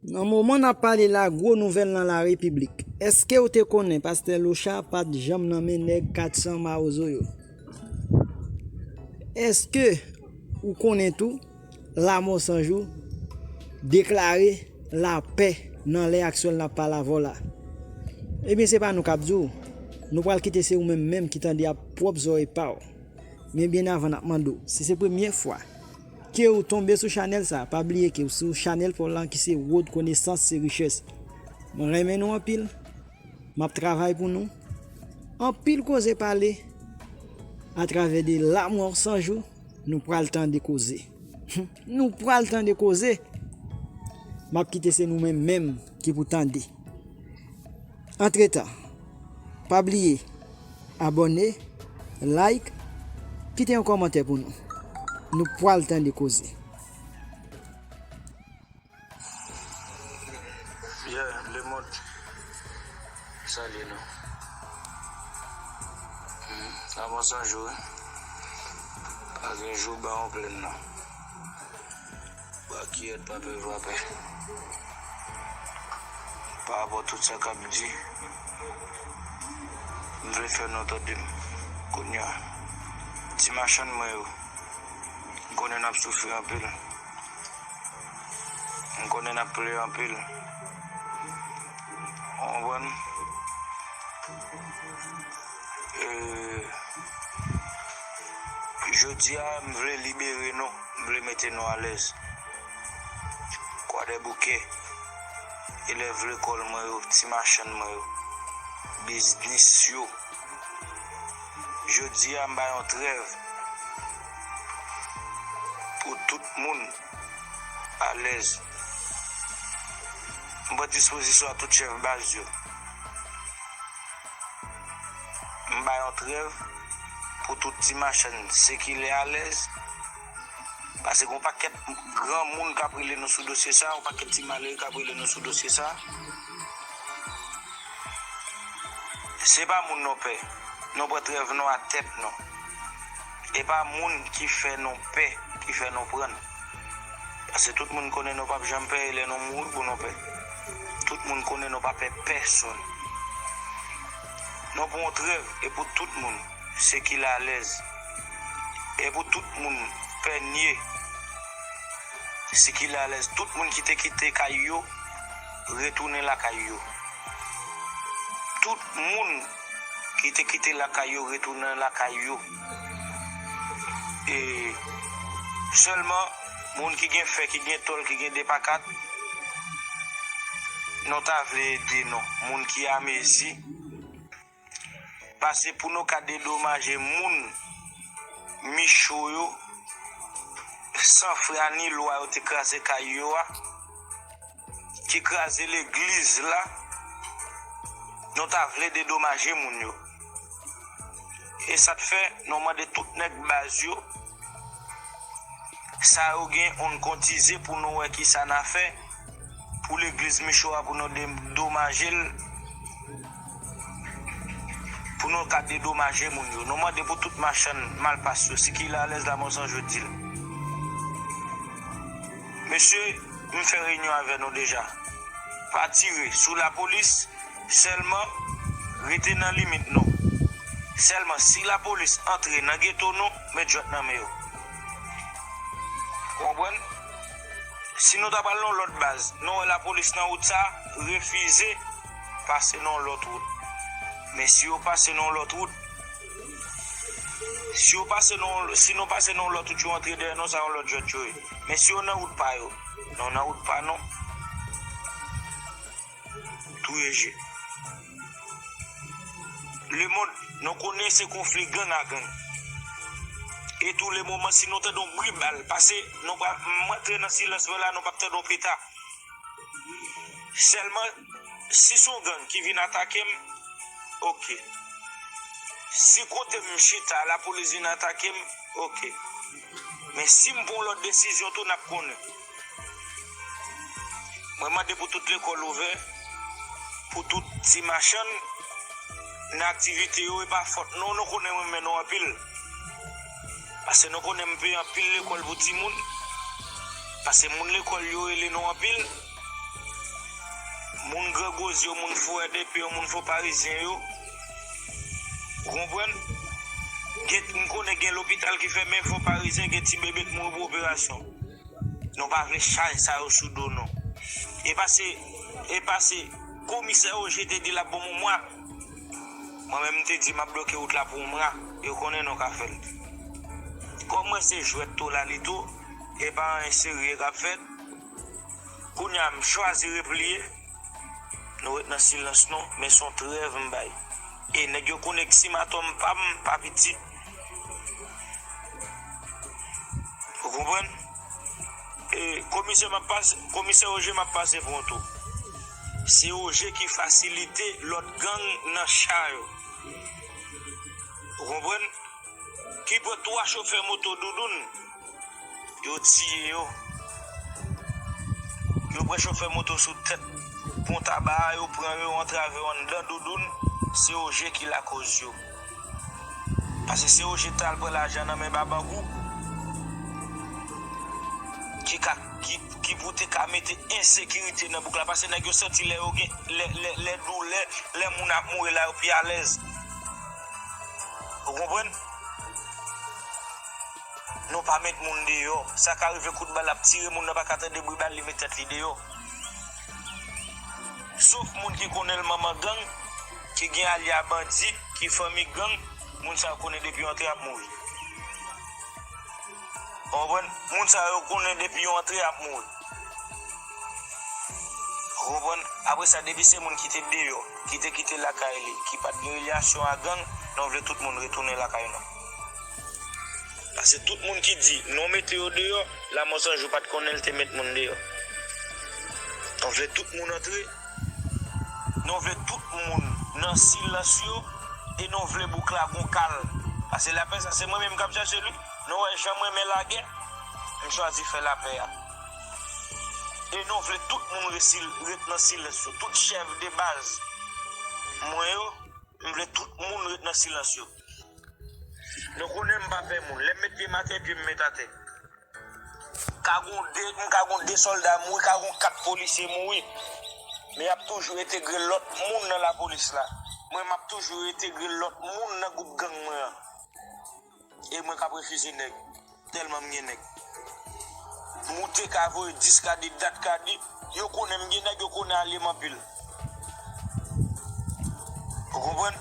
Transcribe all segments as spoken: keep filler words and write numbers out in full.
Nan moman n ap pale la, gwo nouvèl nan la repiblik. Èske w te konnen pastè Locha pa t janm nan men nèg kat san Mawozo yo? Èske ou konnen tou Lanmò San Jou deklare lapè nan lè aktyèl n ap pale avè w la? Ebyen, se pa nou k ap di w. Nou pral kite se ou menm menm ki tande ak pwòp zòrèy pa w. Men byen avan n ap mande w, si se premye fwa ke w tonbe sou chanèl sa, pa bliye ke w sou chanèl pa w lan ki se Wod Konesans se Richès. Mwen renmen nou anpil. M ap travay pou nou. Anpil koze pale. Atravè de Lanmò San Jou, nou pral tande koze. Nou pral tande koze. M ap kite se nou menm menm ki pou tande. Antretan, pa bliye abòne, like, kite yon kòmantè pou nou. Nou pral tande koze. Yeah, lemond, salye nou. Hmm, avan san jou, wi. Pa gen jou ba yon plenn non. Ba kiyèt pa pè vapè. Pa rapò tout sa k ap di, m vle fè nou tande m. Kounye a, ti machann mwen yo, m konnen n ap soufri anpil. M konnen n ap plere anpil. Ou konprann? E, jodi a, m vle libere nou, m vle mete nou alèz. Kwadèboukè, elèv lekòl mwen yo, ti machann mwen yo, biznis yo. Jodi a, m ba yon trèv pou tout moun alèz. M pran dispozisyon a tout chèf baz yo. M ba yon trèv pou tout ti machann sikile alèz. Paske gen yon pakèt granmoun k ap rele nou sou dosye sa, yon pakèt ti malere k ap rele nou sou dosye sa. Se pa moun nou pè. Nou pran trèv nou a tèt nou. E pa moun ki fè nou pè, ki fè nou pran. Paske tout moun konnen nou p ap janm pè, e lè nou mouri pou nou pè. Tout moun konnen nou pa pè pèsonn. Nou pran yon trèv, e pou tout moun sikile alèz. E pou tout moun pè nye, sikile alèz. Tout moun ki te kite kay yo, retounen lakay yo. Tout moun ki te kite lakay yo, retounen lakay yo. E sèlman, moun ki gen fè, ki gen tòl, ki gen de pa kat, nou ta vle ede nou. Moun ki amezi, pase pou nou ka dedomaje moun Micho yo, san fwa ni lwa yo te kraze kay yo a, ki kraze legliz la, nou ta vle dedomaje moun yo. E sa t fè, nou mande tout nèg baz yo, sa yo gen, yon kontize pou nou wè kisa n a fè pou legliz Micho a, pou nou dedomaje l, pou nou ka dedomaje moun yo. Nou mande pou tout machann malpas yo, sikile alèz, Lanmò San Jou di l. Mesye, m fè reyinyon avè nou deja. Pa tire sou lapolis, sèlman rete nan limit nou. Sèlman si lapolis antre nan geto nou, met jwèt nan men yo. Ou konprann? Si nou ta pral nan lòt baz, nou wè lapolis nan wout sa, refize pase nan yon lòt wout. Men si yo pase nan yon lòt wout, si yo pase nan, si nou pase nan yon lòt wout, yo antre dèyè nou, sa yon lòt jwèt yo ye. Men si yo nan wout pa yo, nou nan wout pa nou. Touye je. Lemonn, nou konnen se konfli gang a gang. E tou le moman, si nou tande yon bri bal, pase nou pa, m antre nan silans mwen la, nou p ap tande yon peta. Sèlman, si se yon gang ki vin atake m, oke. Si kote m chita, lapolis vin atake m, oke. Men si m pran yon lòt desizyon tou, n ap konnen. Mwen mande pou tout lekòl ouvè, pou tout ti machann nan aktivite yo, e pa fòt nou, nou konnen m renmen nou anpil. Paske nou konnen m peye anpil lekòl pou timoun. Paske moun lekòl yo rele nou anpil. Gran gwo zye, moun fo R D P yo, moun fo parizyen yo. Ou konprann? Gen, m konnen gen lopital ki fèmen, fo parizyen, gen ti bebe k mouri pou operasyon. Nou pa vle chaj sa yo sou do nou. E pase, e pase, komisè Roger te di l ap ban m yon mwa. Mwen menm, m te di m ap bloke wout la pou yon mwa. Yo konnen nou ka fè l. Kòm mwen se jwèt tou la li tou, e pa anyen serye k ap fèt. Kounye a, m chwazi repliye. Nou ret nan silans nou, men se yon trèv m bay. E nèg yo konnen k simatòm pa m pa piti. Ou konprann? E komisè m ap pase, komisè Roger m ap pase pou yon tou. Se Roger ki fasilite lòt gang nan cha yo. Ou konprann? Ki pran twa chofè moto Doudoun. Yo tiye yo. Yo pran chofè moto sou tèt pon taba a, yo pran yo, antrave yo anndan Doudoun. Se Roger ki lakòz yo. Paske se Roger t al pran lajan nan men Babangou. Ki ka, ki, ki pou te ka mete ensekirite nan bouk la. Paske nèg yo santi lè yo gen, lè, lè, lè doulè, lè moun ap mouri la, yo pi alèz. Ou konprann? Nou pa met moun deyò. Sa ka rive kout bal ap tire, moun nan pa ka tande bri bal, li met tèt li deyò. Sof moun ki konnen l manman gang, ki gen alya bandi, ki fanmi gang, moun sa yo konnen depi yo antre ap mouri. Ou konprann? Moun sa yo konnen depi yo antre ap mouri. Ou konprann? Apre sa, depi se moun ki te deyò, ki te kite lakay li, ki pa t gen relasyon a gang, nou vle tout moun retounen lakay nou. Paske tout moun ki di nou mete yo deyò, Lanmò San Jou pa t konnen l te met moun deyò. Nou vle tout moun antre. Nou vle tout moun nan silans yo. E nou vle bouk la gon kal. Paske lapè sa, se mwen menm k ap chèche li. Nou wè jan m renmen lagè, m chwazi fè lapè a. E nou vle tout moun resil-, ret nan silans yo. Tout chèf de baz mwen yo, m vle tout moun ret nan silans yo. Nou konnen m pa pè moun. Lè m met pye m atè, pye m met atè. Ka gon de, m ka gon de sòlda mouri, ka gon kat polisye mouri. Men y ap toujou entegre lòt moun nan lapolis la. Mwen, m ap toujou entegre lòt moun nan gwoup gang mwen an. E mwen k ap refize nèg. Tèlman m gen nèg. Moute ka voye dis ka di, dat ka di. Yo konnen m gen nèg, yo konnen alye m anpil. Ou konprann?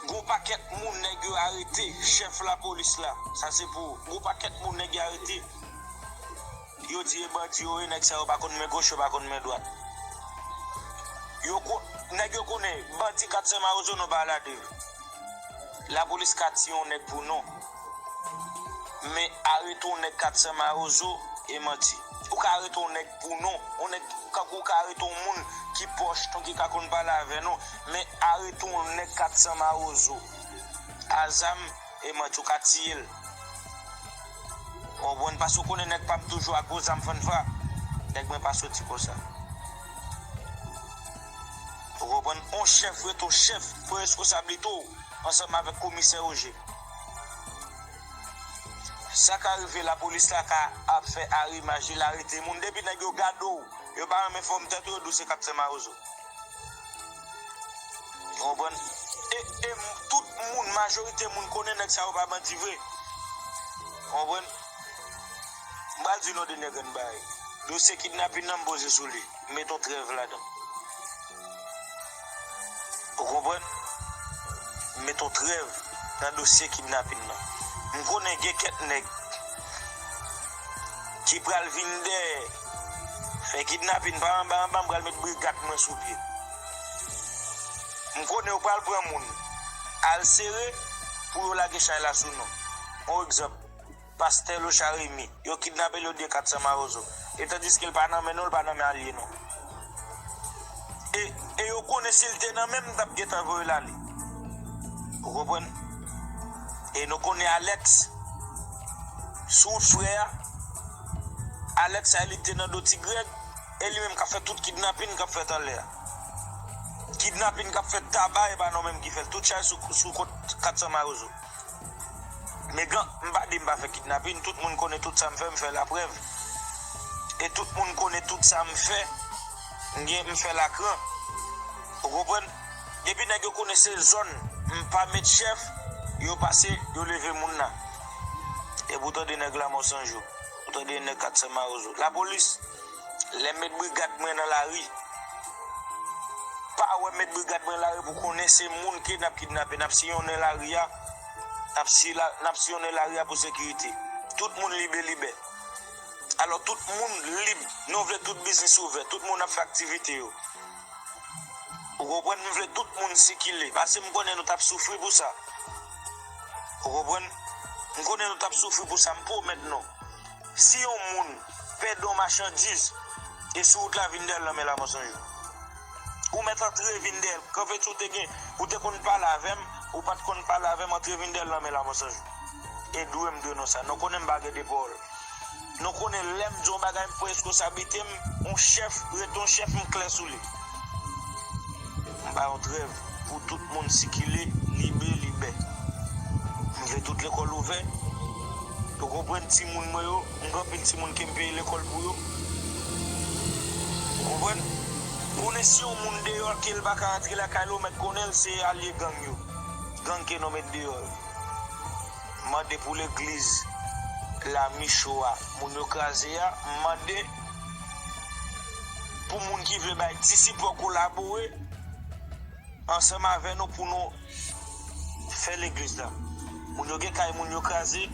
Gon pakèt moun nèg yo arete, chèf lapolis la, sa se pou ou. Gon pakèt moun nèg yo arete. Yo di e bandi yo ye, nèg sa yo pa konn men goch, yo pa konn men dwat. Yo ko-, nèg yo konnen, bandi kat san mawozo nou pa al adan yo. Lapolis ka tiye yon nèg pou nou. Men arete yon nèg kat san mawozo e manti. Ou ka arete yon nèg pou nou, yon nèg, kankou ou ka arete yon moun ki pwòch nou, ki ka konn pale avè nou, men arete yon nèg kat san mawozo a zam e manti, ou ka tiye l. Ou konprann? Paske ou konnen nèg pa m toujou ak gwo zam fanfa. Nèg mwen pa soti konsa. Ou konprann? On chèf ret on chèf, pran reskonsablite w ansanm avèk komisè Roger. Sa ka rive lapolis la ka ap fè arimaj, li arete moun. Depi nèg yo gade w, yo pa renmen fòm tèt ou, yo di w se kat san mawozo. Ou konprann? E, e m-, tout moun, majorite moun konnen nèg sa yo pa bandi vre. Ou konprann? M pral di nou de nèg an bagay. Dosye kidnapin nan m poze sou li. M met on trèv ladan. Ou konprann? M met on trèv nan dosye kidnapin nan. M konnen gen kèk nèg ki pral vin dèyè, fè kidnapin pa anba anba, m pral met brigad mwen sou pye. M konnen yo pral pran moun, al sere pou yo lage chay la sou nou. On egzanp, pastè Locha Remy, yo kidnape l, yo di kat san mawozo. E tandiske l pa nan men nou, l pa nan men alye nou. E, e yo konnen si l te nan men m, m t ap gentan voye l ale. Ou konprann? E nou konnen Alex, sou wout frè a, Alex a li te nan do Ti Grèg, e li menm k ap fè tout kidnapin k ap fèt anlè a. Kidnapin k ap fèt Taba, e pa nou menm ki fè l. Tout chay sou, sou kont kat san mawozo. Men gang, m pa di m pa fè kidnapin, tout moun konnen tout sa m fè, m fè laprèv. E tout moun konnen tout sa m fè, m gen, m fè lakran. Ou konprann? Depi nèg yo konnen se zòn, m pa met chèf, yo pase, yo leve moun nan. Epi w tande nèg Lanmò San Jou, ou tande nèg kat san Mawozo. Lapolis, lè m met brigad mwen nan lari, pa wè m met brigad mwen lari pou konnen se moun ke n ap kidnape, n ap siyonnen lari a, n ap si la, n ap siyonnen lari a pou sekirite. Tout moun libe libè. Alò, tout moun lib, nou vle tout biznis ouvè, tout moun ap fè aktivite yo. Ou konprann? M vle tout moun sikile, paske m konnen nou t ap soufri pou sa. Ou konprann? M konnen nou t ap soufri pou sa, m pwomèt nou. Si yon moun pèdi yon machandiz, e sou wout la vin dèyè l nan men Lanmò San Jou. Ou mèt antre vin dèyè l. Kanpe ti ou te gen, ou te konn pale avè m, ou pa t konn pale avè m, antre vin dèyè l nan men Lanmò San Jou. E dwe m dwe nou sa. Nou konnen m pa gen de pawòl. Nou konnen lè m di yon bagay, m pran reskonsablite m, yon chèf, rete yon chèf, m klè sou li. M ba yon trèv pou tout moun sikile, libe, libè. M vle tout lekòl ouvè. Ou konprann timoun mwen yo, m gen anpil timoun ke m peye lekòl pou yo. Ou konprann? Konnen si yon moun deyò ke l pa ka rantre lakay li, ou mèt konnen l se alye gang yo. Gang ke nou met deyò yo. M mande pou legliz Lami Cho a, moun yo kraze a, m mande pou moun ki vle bay ti sipò kolabore ansanm avè nou pou nou fè legliz la. Moun yo gen kay moun yo kraze,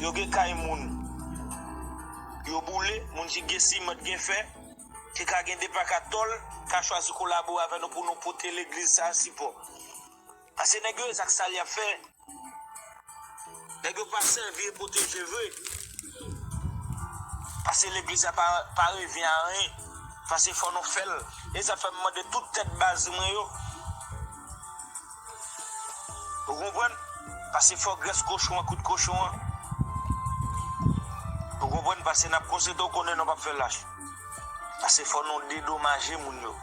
yo gen kay moun yo boule, moun ki gen siman, gen fè, ki ka gen de paka tòl, ka chwazi kolabore avè nou pou nou pote legliz sa a sipò. Paske nèg yo, e zak sal y ap fè. Nèg yo pa sèvi e pwoteje vre. Paske legliz la pa, pa revyen a anyen. Paske fò nou fè l. E sa fè m mande tout tèt baz mwen yo. Ou konprann? Paske fò grès kochon an kout kochon an. Ou konprann? Paske n ap konsidere w konnen nou p ap fè lach. Paske fò nou dedomaje moun yo.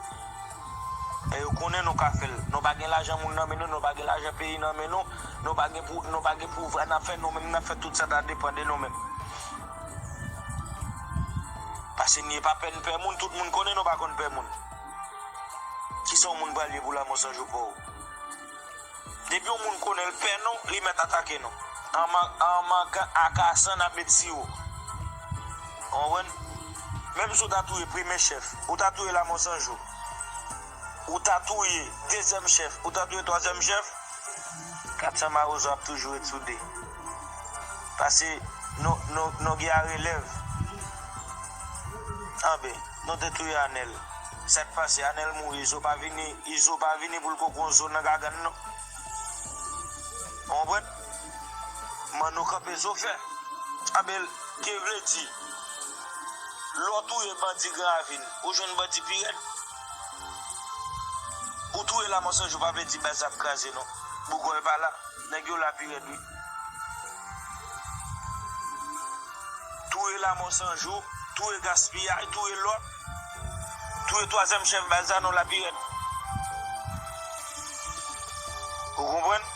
E yo konnen nou ka fè l. Nou pa gen lajan moun nan men nou, nou pa gen lajan peyi nan men nou, nou pa gen pou, nou pa gen pouvwa n ap fè, nou menm n ap fè tout sa ta depann de nou menm. Paske n ye pa pè n pè moun, tout moun konnen nou pa konn pè moun. Kisa yon moun pral ye pou Lanmò San Jou pè w? Depi yon moun konnen l pè nou, li mèt atake nou. An ma-, an mankan akasan n ap met siwo. Ou konprann? Menm si w ta touye premye chèf, ou ta touye Lanmò San Jou, ou ta touye dezyèm chèf, ou ta touye twazyèm chèf, kat san Mawozo ap toujou ret sou de. Paske nou, nou, nou gen a relèv. Anben, nou te touye Anèl. Sa k pase? Anèl mouri, Izo pa vini, Izo pa vini pou l koko yon zo nan gagann non. Ou konprann? Manno kanpe zo fè. Anben, ke vle di, lè w touye bandi Gran Ravin, ou jwenn bandi pi rèd. Ou touye Lanmò San Jou pa vle di baz ap kraze non. Bougòy pa la. Nèg yo la pi rèd wi. Touye Lanmò San Jou, touye Gaspiyay, touye lòt, touye twazyèm chèf baz la, nou la pi rèd. Ou konprann?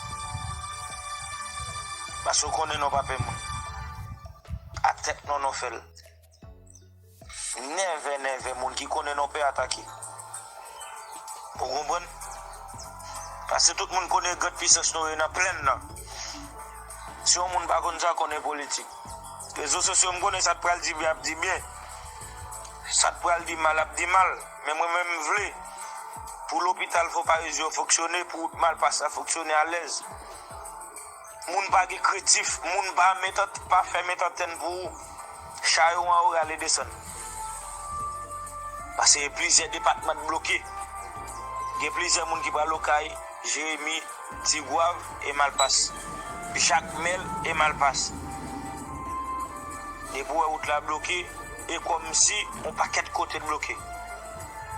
Paske w konnen nou pa pè moun. Ak tèt nou, nou fè l. Nève, nève, moun ki konnen nou pè atake. Ou konprann? Paske tout moun konnen grande puissance nou ye nan plèn nan. Si yon moun pa konn sa, konnen politik. Rezo sosyo, m konnen sa t pral di byen, ap di byen. Sa t pral di mal, ap di mal. Men mwen menm, m vle pou lopital Fon Parizye yo fonksyone, pou wout Malpas la fonksyone alèz. Moun pa gen krentif, moun pa met an, pa fè met antèn pou ou. Cha yo anwo rale desann. Paske gen plizyè depatman k bloke. Gen plizyè moun ki pral Okay, Jeremi, Tigwav e Malpas. Jakmèl e Malpas. Depi w wè wout la bloke, e kòmsi yon pakèt kote bloke.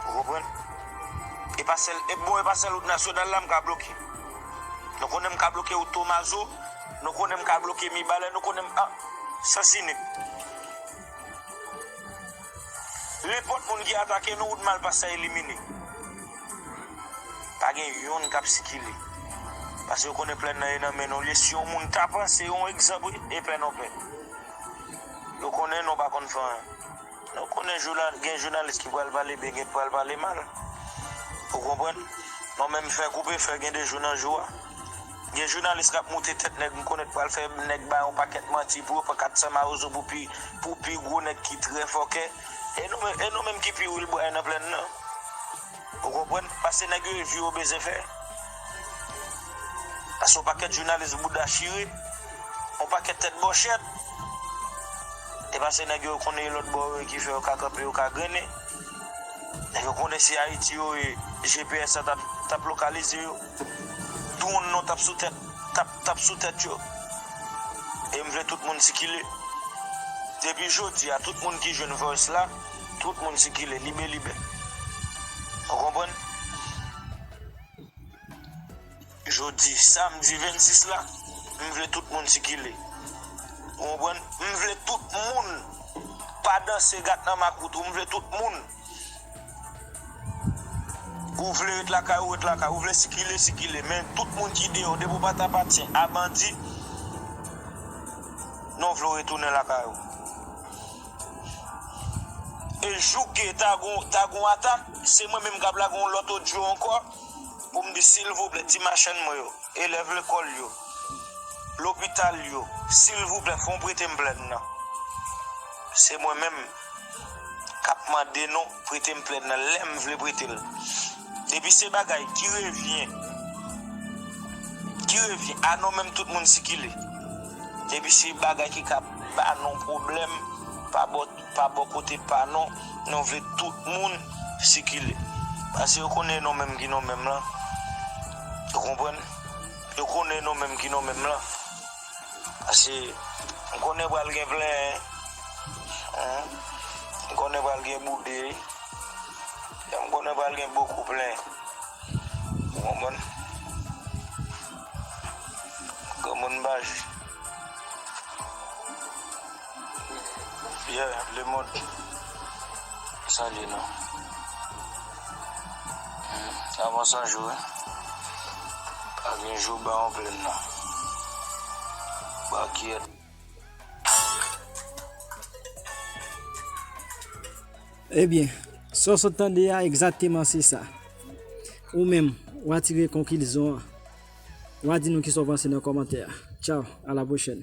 Ou konprann? E pa sèl, e bon, e pa sèl wout nasyonal la m ka bloke. Nou konnen m ka bloke wout Tomazo, nou konnen m ka bloke Mibalè, nou konnen m, a, Sansinik. Nenpòt moun ki atake nou, wout Malpas sa elimine. Pa gen yonn k ap sikile. Paske yo konnen plèn nan e nan men nou l ye. Si yon moun ta panse yon egzanp, wi, e pè nou pè. Yo konnen nou pa konn fè anyen. Nou konnen jounalis, gen jounalis ki pral pale byen, gen pral pale mal. Ou konprann? Mwen menm fè koupe fè gen de jou nan jou a. Gen jounalis k ap moute tèt nèg, m konnen pral fè nèg bay yon pakèt manti pou yo pran kat san mawozo pou pi, pou pi gwo nèg ki trè fòkè. E nou menm, e nou menm ki pi wilbway nan plèn nan. Ou konprann? Pase nèg yo e vi yo bezwen fè. Pase yon pakèt jounalis bouda chire, yon pakèt tèt bòchèt. E pase nèg yo konnen e lòt bò yo ye ki fè yo ka kanpe, yo ka grennen. Nèg yo konnen se Ayiti yo ye, G P S la t ap, t ap lokalize yo. Dwòn nan t ap sou tèt, t ap, t ap sou tèt yo. E m vle tout moun sikile. Depi jodi a, tout moun ki jwenn voice la, tout moun sikile, libe, libe. Ou konprann? Jodi, samdi vennsis la, m vle tout moun sikile. Ou konprann? M vle tout moun pa danse gat nan makout ou, m vle tout moun. Ou vle ret lakay ou, ret lakay. Ou vle sikile, sikile. Men tout moun ki deyò, depi w pa t apatyen a bandi, non vle w retounen lakay ou. E jouke ta gon, ta gon atak, se mwen menm k ap lage yon lòt odyo ankò pou m di, silvouplè, ti machann mwen yo, elèv lekòl yo, lopital yo, silvouplè, fò w prete m plèn nan. Se mwen menm k ap mande nou prete m plèn nan lè m vle prete l. Depi se bagay ki revyen, ki revyen, a non menm tout moun sikile. Depi se bagay ki ka ba nou pwoblèm, pa bò, pa bò kote pa nou, nou vle tout moun sikile. Paske yo konnen non menm ki non menm lan. Yo konprann? Yo konnen non menm ki non menm lan. Paske m konnen pral gen plenyen. Hen? M konnen pral gen boude. M konnen pral gen bokou plenyen. Ou konprann? Granmoun pa jwe. Yeah, lemonn. Salye nou. Hmm, avan san jou, wi. Pa gen jou ba yon plèn nan. Ba kiyèt. Ebyen, sa w sot tande a, egzakteman se sa. Ou menm, w a tire konkilzyon an. W a di nou kisa w panse nan kòmantè a. Tchaw, a la pwochèn.